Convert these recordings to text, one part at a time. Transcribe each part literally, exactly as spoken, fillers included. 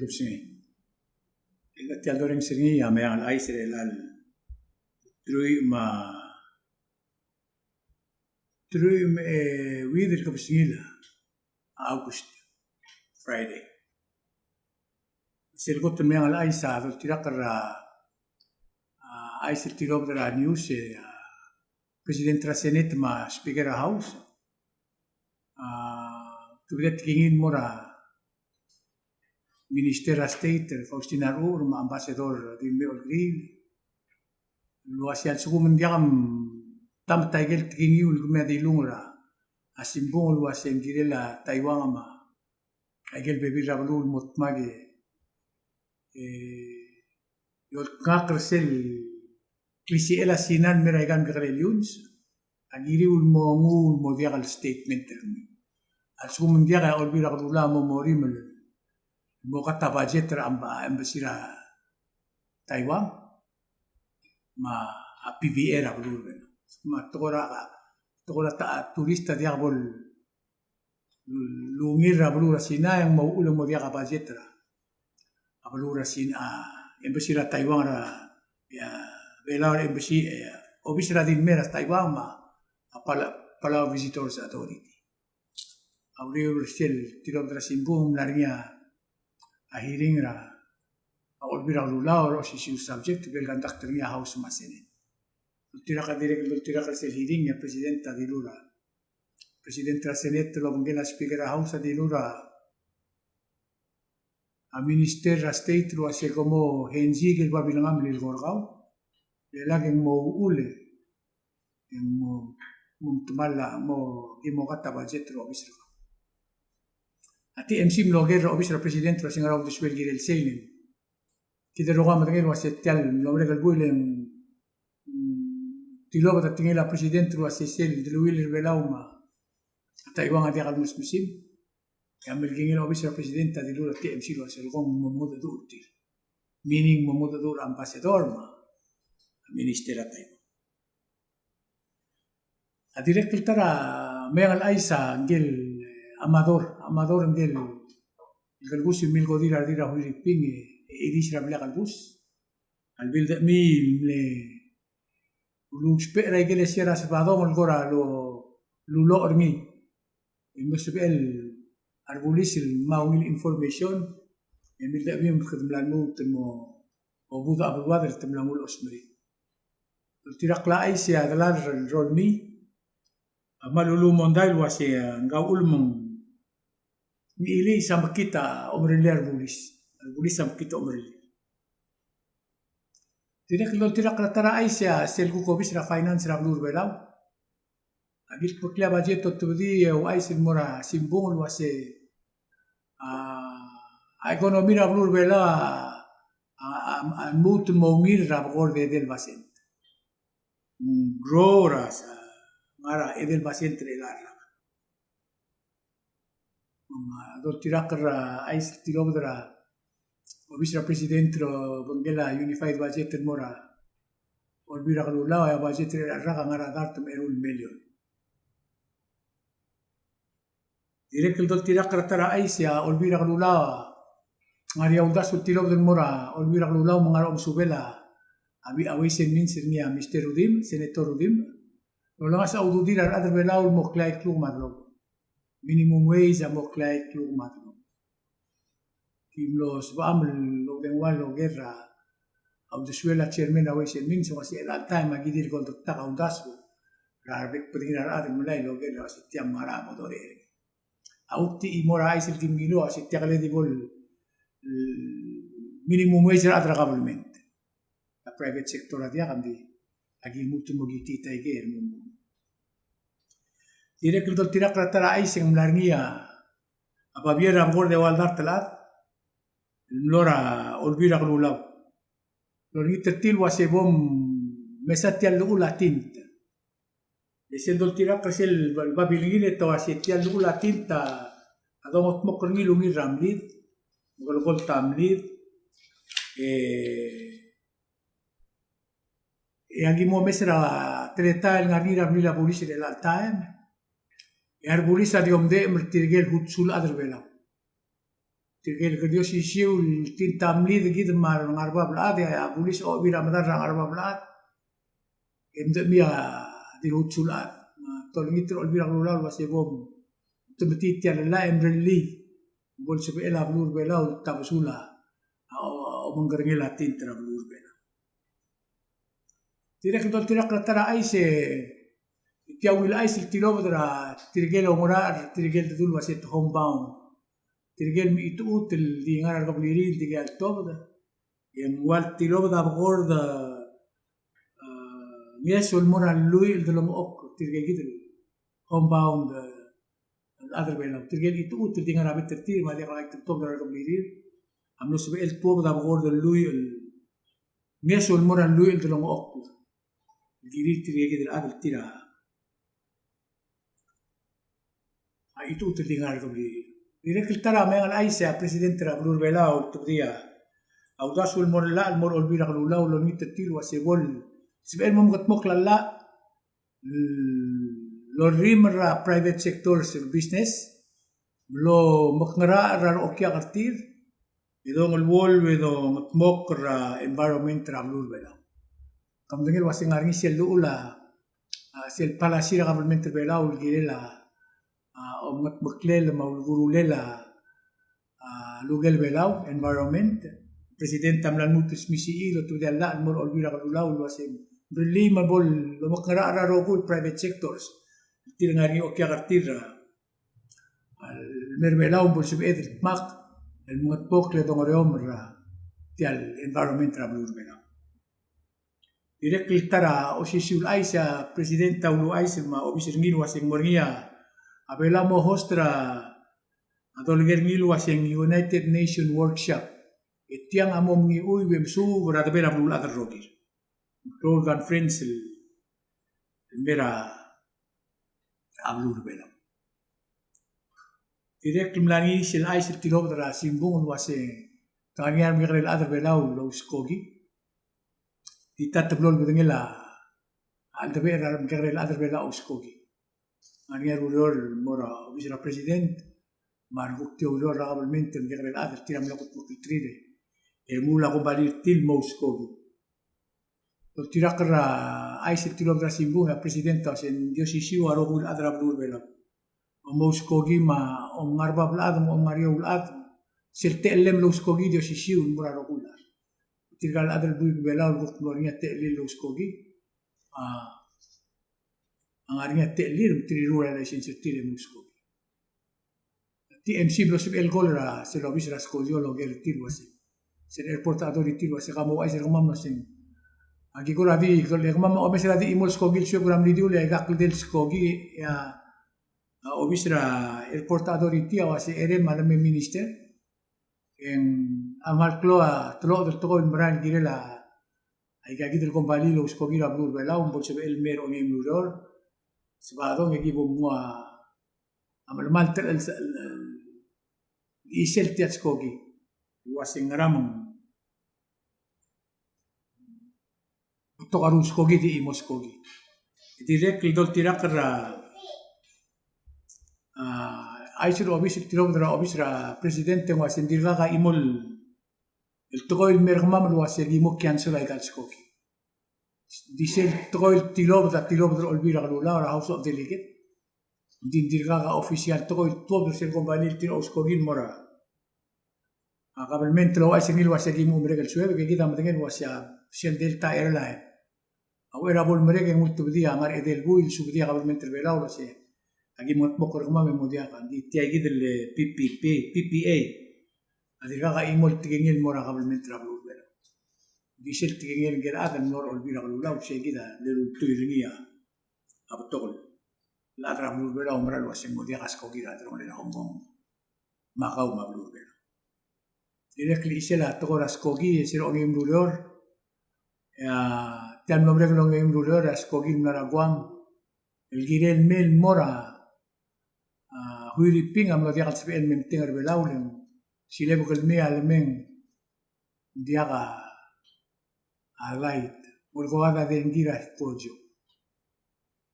Kebesengei. E tia el dorrenges er ngii a Meang el Chais er chelecha el teruich me a, teruich me a euid el kebesengil a August, Friday. Sel kot el Meang el Chais a doltirakl er a, a, chais el tilobed er a news e a President er a Senate me a Speaker er a House a kebla tekingir el mo er a Minister er a State Faustina Rehuher me a Ambassador Dilmei Olkeriil el uase a lsekum ng diak mtamet a ikel tekingiu el kemiu a dilung er a simbung el uase ng kirel a Taiwan me a ikel bebil er a beluu el mo dmak e, e oltngakl er sel klisichel a Sina el mei er aika el mekekerei el iungs, a kiriu el mo nguu el mo diak el statement er ngii. A lsekum ng diak e a Olbiil er a Kelulau a mo morimel el mo cut a budget er a embassy er a Taiwan me a P V A er a beluu er a Belau. Me a tekoi er a, tekoi er a ta, turista a diak bo lungil er a beluu er a Sina e ng mo uchul e ng mo diak a budget er a, a beluu er a Sina, a embassy er a Taiwan er a, e a Belau er a embassy, e a obis er a Dilmei er a Taiwan me a Pala-, Palau Visitors Authority. A uriul er sel tilobed er a simbung e ng mla er ngii a hearing er a Olbiil er a Kelulau er a osisiu el subject el bla leconduct er ngii a House me a Senate. Doltirakl, dirrek el doltirakl er sel hearing e a President a dilu er a, President er a Senate el obengkel a Speaker er a House a dilu er a, a Minister er a State el uase kom mo henzi ikel babilngam el lilekoi er kau, le lak e ng mo uchul e ng mo, mo metemall a, mo, ki mo cut a budget er a obis er kau. A T M C a mlo oker er a obis er a President el uase ng ngera uldesuel el kirel sei. Kid el rokui a medengei el uase tia el mlo merek el buil e ng, mm, tilobed a tekingel a President el uase sel deleuill er a Belau me a Taiwan a diak el mesimesim. E a melekingel a obis er a President a dilu er a T M C el uase lekong mo mengedecheduch er tir. Meaning mo mengedecheduch er a ambassador me a minister er a Taiwan. A dirrek el ta er a Meang el Chais a ngike el, eh, Amador, Amador ngike el kelebus el milkodir a redil er a Huiriping, e, e chidis er a blil a kelebus. A lebil de chemiil el mle uluusbech er a ikelesia er a Sebadong el kora lo, luloch er ngii. E ng sebechel a rebulis el ngmai a ungil information, e mildechebiu me kede mla lmuut el mo obudech a beluad el te mla nguu el chosmerii. Doltirakl a chais e a delal el rol mei a kmal uluumondai el uase, a, ngka uchul me ng, ng chiliis a mekngit a omerellel a rebulis. A rebulis a mekngit a omerellel. Dirrek el doltirakl er a ta er a chais e a sel kuk obis er a finance er a beluu er a Belau a kiltmeklii a budget e otebedii e ouchais el mo er a simbung el uase, a, a economy er a beluu er a Belau a, a, a, a lmuut el mo ungil er a bekord edei el basent. Mm, grow er a, sa, ngar er a edei el basent er chelecha el rak. Me a doltirakl er a chais el tilobed er a obis er a President el obengkel a unified budget el mo er a Olbiil er a Kelulau, e a budget er chelecha el rak a ngar er a dart me a eru el million. Dirrek el doltirakl er a ta er a chais e a Olbiil er a Kelulau a ngar er ngii a uldasu el tilobed el mo er a Olbiil er a Kelulau me ng ngar er a omesubel a, a Ways and Means er ngii a Mister Rudimch, Senator Rudimch, el olengasech a ududir a rechad er a Belau el mo kleai el kluk me a delobed. Minimum wage a mo kleai el kluk me a delobed. Ki mlo sebecham el oudengua el oker er a uldesuel a chairman er a Ways and Means, el uase chelecha el taem a ki dirk oldak a uldasu er a rebek el bedengir a rechad el melai el oker el uase tia mera a mo dorecher. A uchei e mo er a chais el kim ngiluu a uase tia kele di bo el, el minimum wage er a rechad er a government. A private sector a diak, ng di a ki lmuut el mo kitii tia el mo. Dirrek el doltirakl er a ta er a chais e ng mla er ngii a, a babier er a bekord eua el dart el chad el mlo er a Olbiil er a Kelulau el olengit er tir el uase bo mesa tia el llechul a tint. E sel doltirakl er sel ba-, babilngir e te uase tia el llechul a tint a dongetmokl er ngii el ungil er a mlid, me kelekolt a mlid, e, e a ki mo omes er a teletael el ngar er ngii er a blil a bulis er chelecha el taem, e a rebulis a di omdechem er tirke el hutsu el chad er a Belau. tirke el kede osisiu el tintamlid kid me a rengar er a bab el chad, e a bulis a ochebil er a medal er a rengar er a bab el chad. E mdechemii a di utsur el chad. Me te olengit er a Olbiil er a Kelulau el uase bo mtemetii tia el llach e mrellii. Bo lsebechel a beluu er a Belau el tabesul a, a, omengkerengel a tint er a beluu er a Belau. Dirrek el doltirakl er a ta er a chais e, tia ungil chais el tilobed er a tirke el oungerachel, tirke el dedu el uase te homebound. Tirke el mechitechut el di ngar er a rekeblirir el di ngii a letobed. E ng ua el tilobed a bekord, a, ngeso el mo er a lluich el delengchokl, tirke kid el homebound, a, el chad er a Belau. Tirke el chitechut el di ngar er a bek er tir, me a diak el kaitebetobed er a rekeblirir. A mlo sebechel tuobed a bekord el lluich el ngeso el mo er a lluich el delengchokl. El kirir tirke kid el chad el tir a, a chitechut el di ngar er a rekeblirir. Dirrek el ta er a meang el chais e a president er a beluu er a Belau a ultebedii a uldasu el mo er a llach el mo er a Olbiil er a Kelulau el olengit er tir el uase bo lsebechel el mo mekedmokl a llach el orrimel er a private sector er a business, me lomekngerachel er a reokiak er tir, e dongeluolu e dongedmokl er a environment er a beluu er a Belau. Ke medengei el uase ng ngar er ngii sel llechul a, a, sel policy er a kabelment er a Belau el kirel a, a, omengedmeklel me a ulekurulel a, a, lukel Belau, environment. President a mla lmuut el smisichii el otobedii a llach el mo er a Olbiil er a Kelulau el uase mrellii me bo lomekngerachel er a rokui el private sectors. Tir ngar er ngii a okiak er tir a, a, el mei er a Belau me bo lsebeched el dmak el mengedmokl e dongereomel er a tia el environment er a beluu er a Belau. Dirrek el ta er a osisiu el chais e a president a uluuchais me a obis er ngii el uase ng mo er ngii a, a Belau a mo host er a, a doleker er ngii el uase ng United Nation Workshop. E tiang a mo mengiuiu e mesuub er a debel a beluulechad el rokir. Global Conference el, el mei er a, a beluu er a Belau. Dirrek el mla er ngii sel chais el tilobed er a simbung el uase te ngar er ngii a remekekerei el chad er a Belau el ouskoki. Di ta teblo el bedengel a, a cheldebechel er a remekekerei el chad er a Belau a ouskoki. Ng ngar er ngii a ureor el mo er a obis er a president, me a rekuk tia ureor er a kabelment el mekekerei el chad el tir a mla kutmeklterir e remuul a kombalii er tir el mo ouskoki. Doltirakl er a chais el tilobed er a simbung e a president a uase ng di osisiu a rokui el chad er a beluu er a Belau. Omouskoki me a omngar er a bab el chad me a omngar er eou el chad. Sel techellem el ouskoki di osisiu el mo er a rokui el chad. Tirka el chad el buik er a Belau el kuk mlo er ngii a techellir el ouskoki, a, a ngar er ngii a techellir me tir a ruul a license er tir e mouskoki. T M C a mlo sebechel el call er a sel obis er a skoki el oker er tir el uase, sel airport authority el uase, ka mo ouchais er kemam el uase, aki kora di, e kemam a omes er a di chimo el skoki el suebek er a mlidiul e aika kldei el skoki, e a, a obis er a airport authority a uase, cherei me a leme minister, e ng a kmal klou a telobed el tekoi el merael el kirel a, aika kid el kombalii el ouskoki er a beluu er a Belau, me bo lsebechel el mei er a ongeim el ureor, Sebadong, e ki bo mnguu a, a melemalt el, el, el, chisel tia el skoki el uase ngera me ng betok a rulskoki di chimo skoki. Dirrek el doltirakl er a, a, chais er a obis el tilobed er a obis er a president e ng uase ng dirkak a chimo el tekoi el mei er kemam el uase ki mo cancel aika el skoki. Di sel tekoi el tilobed a tilobed er a Olbiil er a Kelulau er a House of Delegate. Ng di ng dirkak a official tekoi el tuobed er sel kombalii el tir a ouskoki el mo er a, a kabelment el ouchais er ngii el uase ki mo merek el suebek, e kid a medengei el uase a sel Delta Airline a uchei er a bo lemerek e ng ultebedii a ngar er a edei el buil el subedii a kabelment er a Belau el uase aki mo mengetmokl er kemam e mo diak. Ng di tia kid el P P P, P P A a dirkak a chimo el tekingel el mo er a kabelment er a beluu er a Belau. Ng di sel tekingel ngike el chad el mlo er a Olbiil er a Kelulau, sei kid a lultuil er ngii a betok el chad er a beluu er a Belau a mera el uase ng mo diak a skoki er a delongelel a Hong Kong, Macau me a beluu er a Belau. Dirrek el chisel a tekoi er a skoki, e sel ongeim el ureor, e a, tia el mlo merek el ongeim el ureor, e a skoki el mla er a Guam el kirel el mei el mo er a, a, Huiriping a mlo diak el sebechel el me mteng er a Belau, le ng silebek el mei a lemei e ng diak a, a light. Mo er a koad a dengki er a skojo.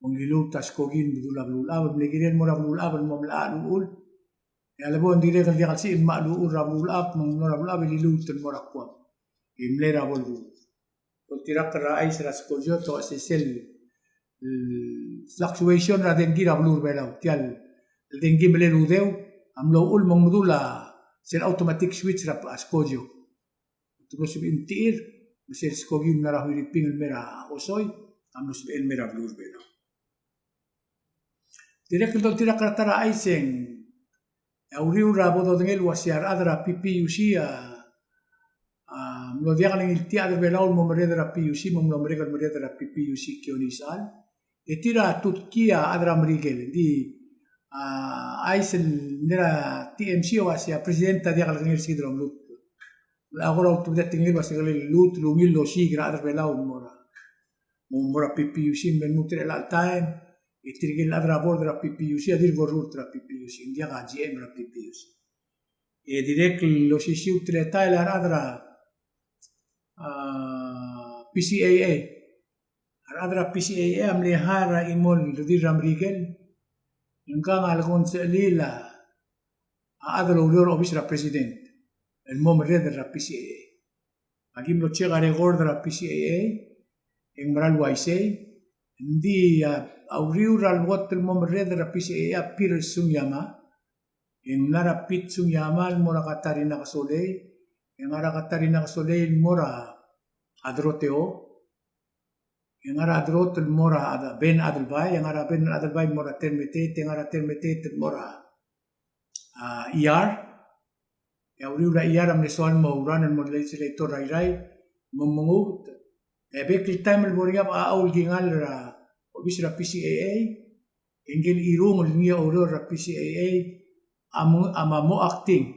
Me ng liluut a skoki el bedul a beluulechad, me ng kirel el mo er a beluulechad el mo melecha a uchul. E a lebo ng dirrek el diak el sebechir el mla uchul er a beluulechad, me ng mlo er a beluulechad e liluut el mo er a Guam. E mle er a bo el kuk. Doltirakl er a chais er a skojo, te ua se sel, el fluctuation er a dengki er a beluu er a Belau. Tia el dengki me le el udeu a mlo uchul me ng medul a sel automatic switch er a skojo. Te mlo sebechir el mtechir, me sel skoki el mla er a Huiriping el mei er a Osoi a mlo sebechel el mei er a beluu er a Belau. Dirrek el doltirakl er a ta er a chais e ng a uriul er a bo dodengei el ua se a rechad er a PPUC a, a mlo diak el ngiltii a chad er a Belau el mo merreder er a PUC, me ng mlo merek el merreder er a PPUC kione isechal. E tir a tutkii a chad er a Merikel, di a chais el mle er a TMC a ua se a president a diak el kengei er se kid el omeluut. A kora ultebedii a tekingel el ua se ng kmal lluut el ungil el osiik er a chad er a Belau el mo er a mo er a PPUC, me lmuut er chelecha el taem e tirke el chad er a board er a PPUC a dirk orrurt er a PPUC, ng diak a GM er a PPUC. E dirrek el osisiu el teletael a rechad er a, a, PCAA. A rechad er a PCAA a mle hire a chimo el redil er a Merikel, e ngkang a lekong sel a, a chad el oureor er a obis er a president el mo merreder er a PCAA. Aki mlo check a record er a PCAA, e ng mera el uaisei, ng di a, a uriul er a lekot el mo merreder er a PCAA a Peter Sugiyama, e ng ngar er a Pete Sugiyama el mo er a Katarina Kesolei, e ng ngar er a Katarina Kesolei el mo er a Adroteo, e ng ngar er a Adrot el mo er a Ben Adelbai, e ng ngar er a Ben Adelbai el mo er a Termeteet, e ng ngar er a Termeteet el mo er a a, ER. E a uriul er a ER a mle soal el mo ouran el mo legislator er a Irrai, me ng menguut. E bek el taem el bo er ngii a bechachau el kingall er a obis er a PCAA, e ngike el chirungel el ngii a oureor er a PCAA a mo, a mo acting.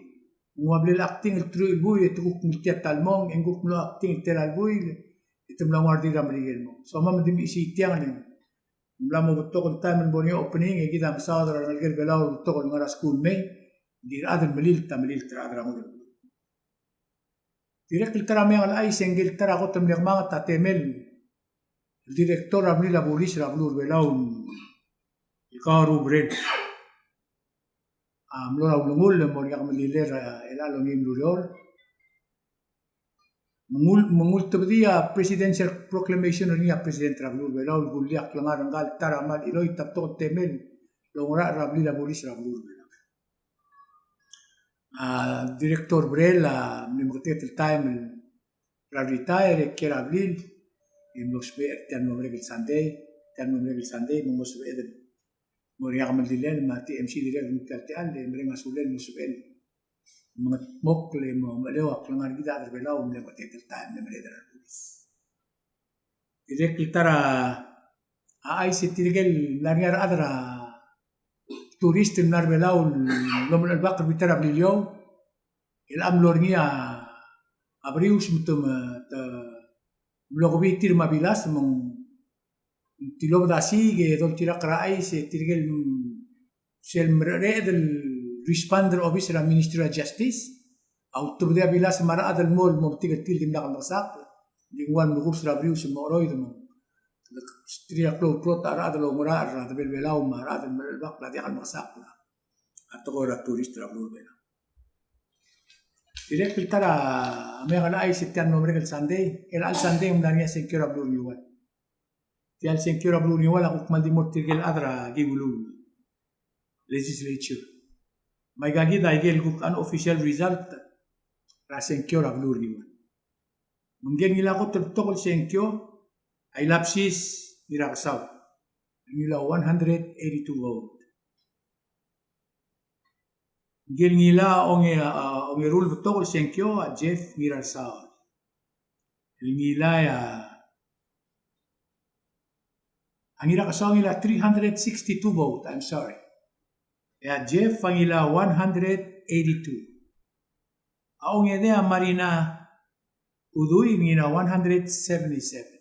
Ng ua bla le acting el teruich el buil e te kuk ngiltii a ta el mong, e ng kuk mlo acting el tela el buil e te mla nguu a redil er a Merikel el mong. So me di mechisii tiang el ng mla mo betok el taem el bo er ngii a opening, e kid a mesaod er a rengelekel Belau el betok el ngar er a skuul el mei, ng di rechad el melilt a melilt er a rechad er a ngodech el beluu. Dirrek el ta er a meang el chais e ngike el ta er a kot el mle kemanget a temel el director er a blil a bulis er a beluu er a Belau el Kaoru Brel a mlo er a ulengull el mo er ngii a kemeldiil er a chelecha el ongeim el ureor. Me ng ul-, me ng ultebedii a presidential proclamation er ngii a president er a beluu er a Belau el kullii a klengar er ngka el ta er a kmal chiloit a betok el temel el oungerachel er a blil a bulis er a beluu er a Belau. A, Director Brel a mle meketeket el taem el er a retire e kiei er a blil, e mlo sebechir tia el mlo merek el Sunday, tia el mlo merek el Sunday, me ng mlo sebechir el mo er ngii a kemeldilel me a TMC dirrek el nguu tia el techall, e mereng a sulel el mo sebechel el mengetmokl e mo mecheleu a klengar er kid a chad er a Belau el mle meketeket el taem el mle merreder er a bulis. Dirrek el ta er a chais e tirke el mla er ngii a rechad er a tourist el mla er a Belau el omelechelbakl er a bita er a Beliliou, el mlo er ngii a berius me te, me te mlo kebii tir me a bilas me ng tilobed a siik e doltirakl er a chais e tirke el sel mereched el respond er a obis er a Ministry of Justice a ultebedii a bilas me a rechad el mo, el mo metik el tir el dimlak el mekesakl, ng di nguu a mlo kurs er a berius el mo cheroid me ng tir a klou el klot a rechad el oungerachel er a debel Belau me a rechad el merechelbakl a diak el mekesakl a tekoi er a tourist er a beluu er a Belau. Dirrek el ta er a meang el chais e tia el mlo merek el Sunday, el chelecha el Sunday ng mla er ngii a sengkio er a beluu er a Ngiwal. Tia el sengkio er a beluu er a Ngiwal a kuk kmal di mo er tirke el chad er a Kibulul Legislature. Me aika kid a ikel kuk unofficial result er a sengkio er a beluu er a Ngiwal. Me ngike el ngilai a kot el betok el sengkio a Ilapsis Ngirakesau el ngilai a one hundred eighty-two vote. Ngike el ngilai a onge-, a, ongeru el betok el sengkio a Jeff Ngirarsaol el ngilai a, a Ngirakesau a ngilai a three hundred sixty-two vote, I'm sorry. E a Jeff a ngilai a one hundred eighty-two. A ongedei a Marina Udui el ngilai a one hundred seventy-seven.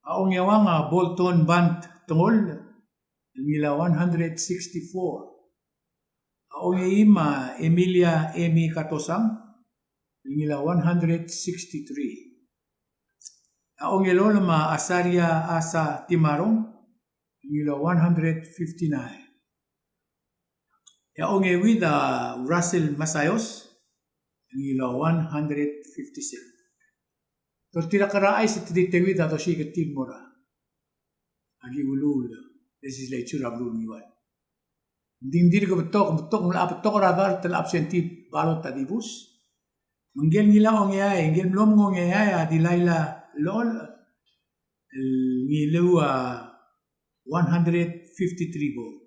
A ongeuang a Bolton Bant Tengol el ngilai a one hundred sixty-four. A ongeim a Emilia Emi Katosang el ngilai a one hundred sixty-three. A ongelolem a Asaria Asa Timarong el ngilai a one hundred fifty-nine. E a ongeuid a Russell Masayos, el ngiluu a one hundred fifty-seven. Doltirakl er a chais e te di teuid a dosiik er tir el mo er a Aki uluul a legislature er a beluu er a Ngiwal. Ng di ng dirk betok, betok, ng mla betok er a dart el absentee ballot a dibus. Me ngike el ngilai a ongeai, ngike el mlo mengongeai a Delilah Lochelch, el ngiluu a one hundred fifty-three vote.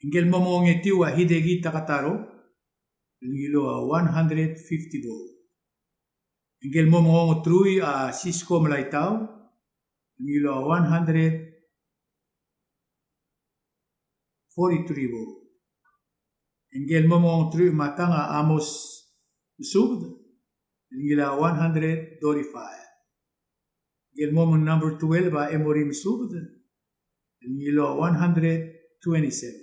Ngike el mo mengongetiu a Hideki Takataro, el ngiluu a one hundred fifty vote. Ngike el mo mengongetruich a Cisco Melaitau, el ngiluu a one hundred forty-three vote. Ngike el mo mengongetruich me a tang a Amos Mesubed, el ngiluu a one hundred thirty-five. Ngike el mo me ng number twelve a Emory Mesubed, el ngiluu a one hundred twenty-seven.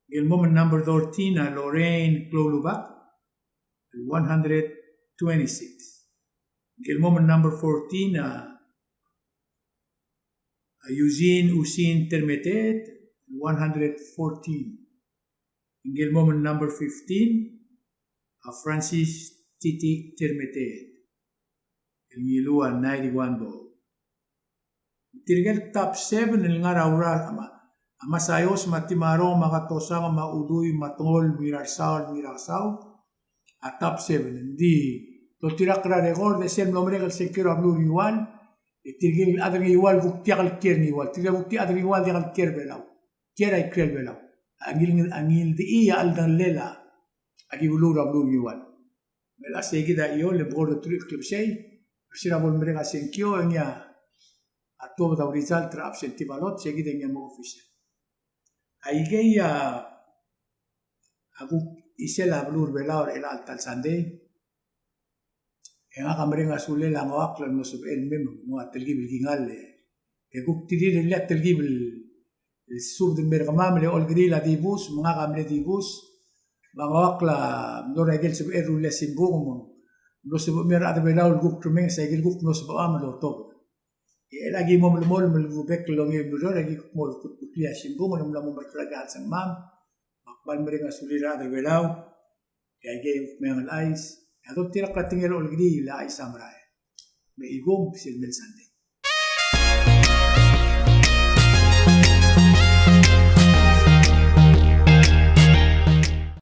Ngike el mo me ng number thirteen a Lorraine Kloulubak, el one hundred twenty-six. Ngike el mo me ng number fourteen a a Eugene Usin Termeteet, one hundred fourteen. Ngike el mo me ng number fifteen a Francis Titi Termeteet, el ngiluu a ninety-one vote. Tirke el top seven el ngar er a ureor a ma, a Masayos me a Timarong me a Katosang me a Udui me a Tengol me a Ngirarsaul me a Ngirasau, a top seven. Ng di doltirakl er a record e sel mlo merek el sengkio er a beluu er a Ngiwal, e tirke el chad er a Ngiwal kuk diak el kiei er a Ngiwal, tirke el kuk di chad er a Ngiwal diak el kiei er a Belau, kiei er a ikrel Belau. A ngil, a ngildechii a cheldengellel a ki uluul er a beluu er a Ngiwal. Me a sei kid a chiol e bo kora teruich el klebesei er se er a bo lemerek a sengkio e ngii a tuobed a result er a absentee ballot, sei kid e ngii a mo official. Aikei a kuk chisel a beluu er a Belau er chelecha el ta el sandei. E ngak a mereng a sulel a ngoakl el mlo sebechel el mei me ng ua telkib el kingall e kuk tir el ngii a telkib el subed el mer kemam el olekeriil a dibus, me ngak a mle dibus, me a ngoakl a mlo er a ikel sebechel el rullii a simbung, me ng mlo sebechemam a rechad er a Belau el kuk remenges a ikel kuk mlo sebechemam el otobed. E chelecha ki mo melemolem el kuk bek el ongeim el ureor, e ki kuk mo kutmeklii a simbung el mla mo merek er a chelsengmam, me ak kmal mereng a sulir a rechad er a Belau, e aikei kuk meang el chais, e a doltirakl a tekingel a olekeriil a chais a merael. Me a ikum sel mei el sandei.